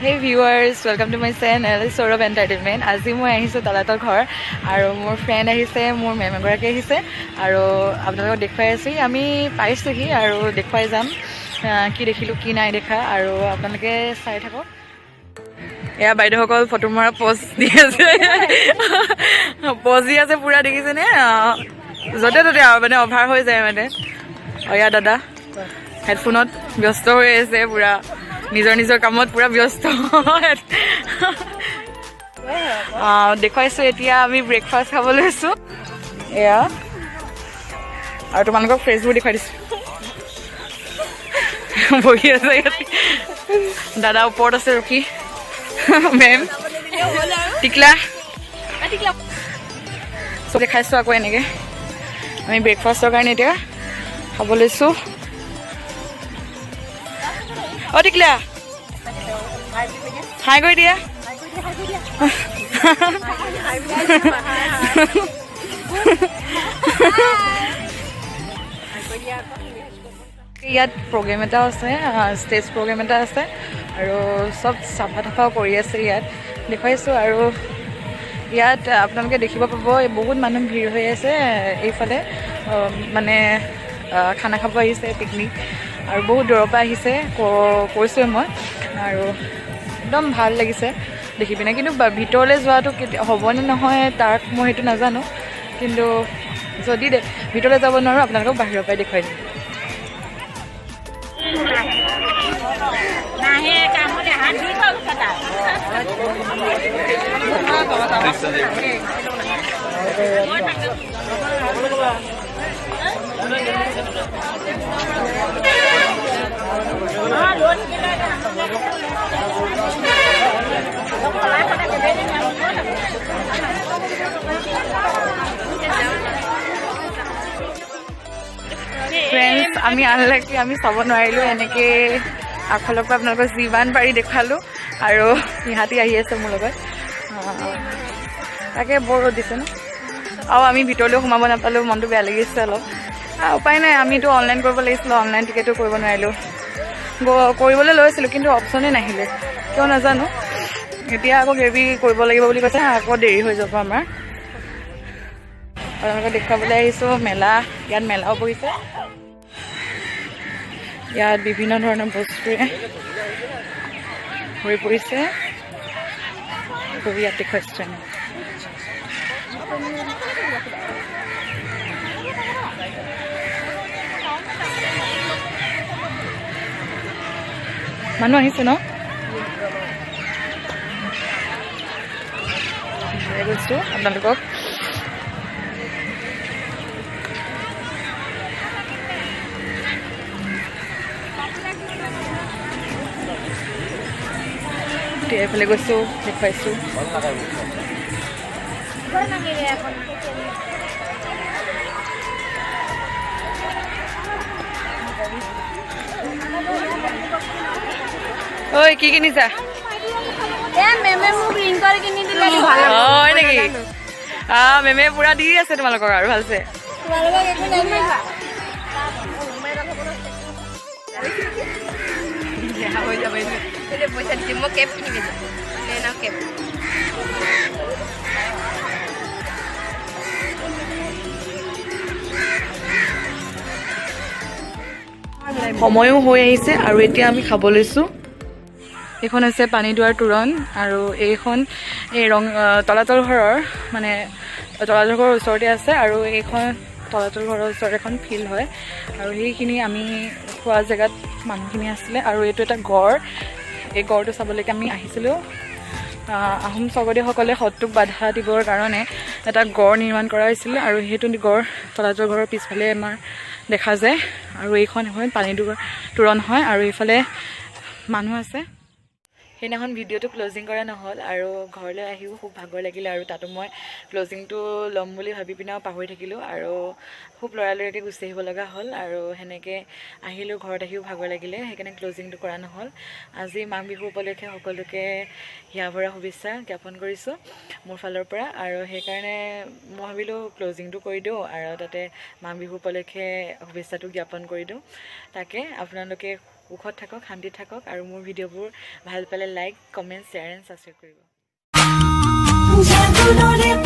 Hey viewers, welcome to my channel Sourav Entertainment. আজি মই আহিছোঁ তলাতল ঘৰ আৰু মোৰ ফ্ৰেণ্ড আহিছে, মোৰ মেম এগৰাকী আহিছে আৰু আপোনালোকক দেখুৱাই আছোঁ। আমি পাইছোঁহি আৰু দেখুৱাই যাম কি দেখিলোঁ, কি নাই দেখা, আৰু আপোনালোকে চাই থাকক। এয়া বাইদেউসকল ফটো মৰা প'জ দি আছে, প'জ দি আছে পূৰা, দেখিছেনে? য'তে ত'তে আৰু মানে অভাৰ হৈ যায় মানে। এয়া দাদা হেডফোনত ব্যস্ত হৈ আছে, পূৰা নিজৰ নিজৰ কামত পূৰা ব্যস্ত। দেখুৱাইছোঁ, এতিয়া আমি ব্ৰেকফাষ্ট খাব লৈছোঁ এয়া, আৰু তোমালোকক ফ্ৰেছবোৰ দেখুৱাই দিছোঁ। বহি আছে ইয়াত দাদা, ওপৰত আছে ৰখি মেম, টিকলা চব দেখাইছোঁ। আকৌ এনেকৈ আমি ব্ৰেকফাষ্টৰ কাৰণে এতিয়া খাব লৈছোঁ। অ টিকলা, হাই কৰি দিয়া। ইয়াত প্ৰগ্ৰেম এটাও আছে, ষ্টেজ প্ৰগ্ৰেম এটা আছে আৰু চব চাফা তাফাও কৰি আছে, ইয়াত দেখুৱাইছোঁ। আৰু ইয়াত আপোনালোকে দেখিব পাব, বহুত মানুহ ভিৰ হৈ আছে এইফালে, মানে খানা খাব আহিছে, পিকনিক, আৰু বহুত দূৰৰ পৰা আহিছে, কৈছোঁৱে মই। আৰু একদম ভাল লাগিছে দেখি পিনে, কিন্তু ভিতৰলৈ যোৱাটো কেতিয়া হ'বনে নহয় তাক মই সেইটো নাজানো, কিন্তু যদি ভিতৰলৈ যাব নোৱাৰোঁ, আপোনালোকক বাহিৰৰ পৰাই দেখুৱাই দিম। ফ্ৰেণ্ডছ, আমি আনলাকি, আমি চাব নোৱাৰিলোঁ। এনেকৈ আগফালৰ পৰা আপোনালোকক যিমান পাৰি দেখুৱালোঁ আৰু ইহঁতি আহি আছে মোৰ লগত। তাকে বৰ ৰ'দ দিছে ন, আৰু আমি ভিতৰলৈও সোমাব নাপালোঁ, মনটো বেয়া লাগিছে অলপ। উপায় নাই, আমিতো অনলাইন কৰিব লাগিছিলোঁ, অনলাইন টিকেটো কৰিব নোৱাৰিলোঁ। কৰিবলৈ লৈছিলোঁ কিন্তু অপশ্যনেই নাহিলে, কিয় নাজানো। এতিয়া আকৌ গ্ৰেভি কৰিব লাগিব বুলি কৈছে, আকৌ দেৰি হৈ যাব আমাৰ। আপোনালোকক দেখুৱাবলৈ আহিছোঁ মেলা, ইয়াত মেলাও বহিছে। ইয়াত বিভিন্ন ধৰণৰ বস্তুৰে ভৰি পৰিছে। ইয়াত দেখুৱাইছোঁ, মানুহ আহিছে ন, গৈছোঁ আপোনালোকক। এইফালে গৈছোঁ, দেখুৱাইছোঁ। ঐ, কি কিনিছা? হয় নেকি? মেমে পুৰা দি আছে তোমালোকক আৰু ভালছে। সময়ো হৈ আহিছে আৰু এতিয়া আমি খাব লৈছোঁ। এইখন হৈছে পানীদুৱাৰ তোৰণ আৰু এইখন এই ৰং তলাতল ঘৰৰ, মানে তলাতল ঘৰৰ ওচৰতে আছে। আৰু এইখন তলাতল ঘৰৰ ওচৰত এখন ফিল্ড হয় আৰু সেইখিনি আমি খোৱা জেগাত মানুহখিনি আছিলে। আৰু এইটো এটা গড়, এই গড়টো চাবলৈকে আমি আহিছিলোঁ। আহোম স্বৰ্গদেউসকলে শত্ৰুক বাধা দিবৰ কাৰণে এটা গড় নিৰ্মাণ কৰা হৈছিলে আৰু সেইটো গড় তলাতল ঘৰৰ পিছফালে আমাৰ দেখা যায়। আৰু এইখন এখন পানীদুৱাৰ তোৰণ হয় আৰু এইফালে মানুহ আছে। সেইদিনাখন ভিডিঅ'টো ক্লজিং কৰা নহ'ল আৰু ঘৰলৈ আহিও খুব ভাগৰ লাগিলে আৰু তাতো মই ক্লজিংটো ল'ম বুলি ভাবি পিনেও পাহৰি থাকিলোঁ আৰু খুব লৰালৰিকৈ গুচি আহিব লগা হ'ল আৰু সেনেকৈ আহিলোঁ, ঘৰত আহিও ভাগৰ লাগিলে, সেইকাৰণে ক্লজিংটো কৰা নহ'ল। আজি মাঘ বিহু উপলক্ষে সকলোকে হিয়া ভৰা শুভেচ্ছা জ্ঞাপন কৰিছোঁ মোৰ ফালৰ পৰা আৰু সেইকাৰণে মই ভাবিলোঁ ক্লজিংটো কৰি দিওঁ আৰু তাতে মাঘ বিহু উপলক্ষে শুভেচ্ছাটো জ্ঞাপন কৰি দিওঁ। তাকে আপোনালোকে সুখত থাকক, শান্তিত থাকক আৰু মোৰ ভিডিঅ'বোৰ ভাল পালে like, comment, share and subscribe কৰিব। যাদু।